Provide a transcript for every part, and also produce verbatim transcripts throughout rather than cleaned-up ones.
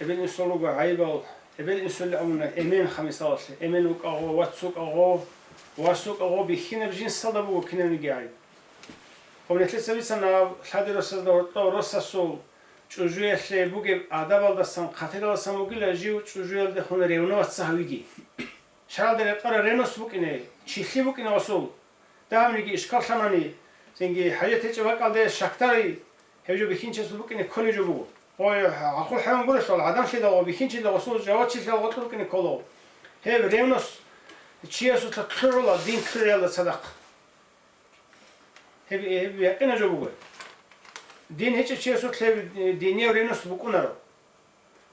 Эбел-инсул руго гӀайибал, эбел-инсул абуна эмен, хамисалалъе, эмен вукӀа гъо, вац вукӀа гъо, вас вукӀа гъо, бихьинаб жинсалда буго кинабниги гӀайиб. Гьаб нилъеца бицана гьаб лъади росазда гьоркьоб росасул чӀужуялъе бугеб адабалдасан, хъатиралдасан бугила жив чӀужуялдехун ревноваться гьавиги. Шаралда рекъараб ревность букӀине, чилъи букӀине гъосул. Дагьабниги ишкал лъанани, цинги хӀажат гьечӀеб бакӀалде шактари, гьеб жо бихьинчиясул букӀине кколеб жо буго. Гъой, гӀакъуба хӀайван гурелъул, гӀадамлъидал ва бихьинчидал гъосул жавабчилъиялда гъоркьор букӀине ккола. Гьеб ревность чиясулъа лъугӀула дин лъугӀиялда цадахъ. Гьеб, гьеб якъинаб жо буго. Дин гьечӀев чиясулъ гьеб динияв ревность букӀунаро.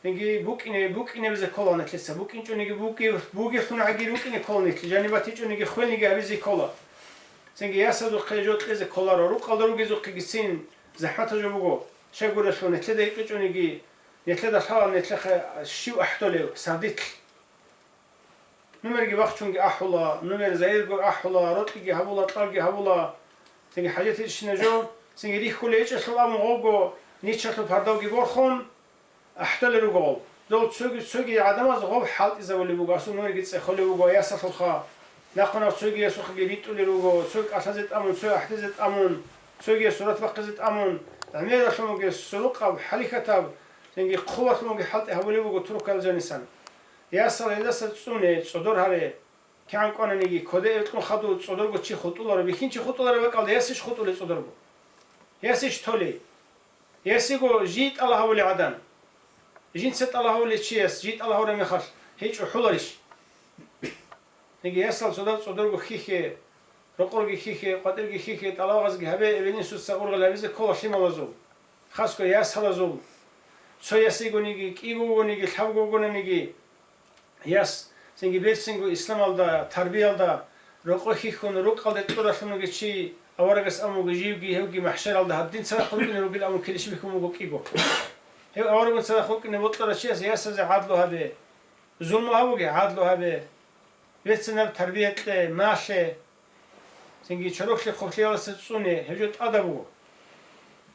Цинги букӀине, букӀинебизе ккола нилъеца. БукӀинчӀониги буги-, бугелъун гӀаги рукӀине ккола нилъ, жаниб батичӀониги хвелниги гьабизе ккола. Цинги ясазухъе жо кьезе кколаро, рукъалда ругезухъегицин захӀматаб жо буго. Щайгурелъул нилъеда гьикъичӀониги, нилъеда лъала нилъехъе щив ахӀдолев, сардилъ. Нумерги бахчунги ахӀула, нумер зайирго ахӀула, рокьиги гьабула, кьалги гьабула. Цинги хӀажат гьечӀищина жо, цинги рихьулей гьечӀелъул абун гъобго, ничалъул пардавги борхун, ахӀдолел руго гъоб. Дол цоги-цоги гӀадамаз гъоб хӀалтӀизабулеб буго, асул нугӀиги цӀехолеб буго ясалъулха. Нахъванав цогиясухъеги ритӀулел руго, цоги кӀалъазе тӀамун, цоги ахӀдезе тӀамун, цогияс сурат бахъизе тӀамун, гӀемералъун бугес сурукъаб, хӀалихьатаб, цинги хъубалъун бугеб хӀалтӀи гьабулеб буго туркаялда жанисан. Ясал гьелдаса цӀуне, цӀодор гьаре. КигӀан кӀвананиги, кодеги кьун хадув цӀодорго чи хутӀуларо, бихьинчи хутӀулареб бакӀалда ясищ хутӀулей цӀодорго? Ясищ толей? Ясиго жий тӀалаб гьавулей гӀадан. Жинца тӀалаб гьавулей чияс жий тӀалаб гьавураб мехалъ, гьей чӀухӀуларищ? Яги ясал цодаб цӀодорго хьихье, рокъорги хьихье, къватӀирги хьихье, тӀалабазги гьабе, эбел-инсуца ургъел гьабизе ккола лъималазул, хасго ясалазул. Цо ясигониги, кӀиго вугониги, лъабго вугонаниги, яс, цинги берцинго исламалда, тарбиялда, рокъо хьихьун, рукъалде кьуралъун вугев чи аварагас абун вуго, живги гьевги махӀшаралда гьадин цадахъ рукӀине ругел абун килищ бихьун буго кӀиго. Гьев аварагун цадахъ вукӀине бокьарав чияс ясазе гӀадлу гьабе, зулму гьабуге, гӀадлу гьабе, берцинаб тарбия кье, малъе, цинги чороклъи хъублъиялдаса цӀуне, гьеб жо тӀадаб буго.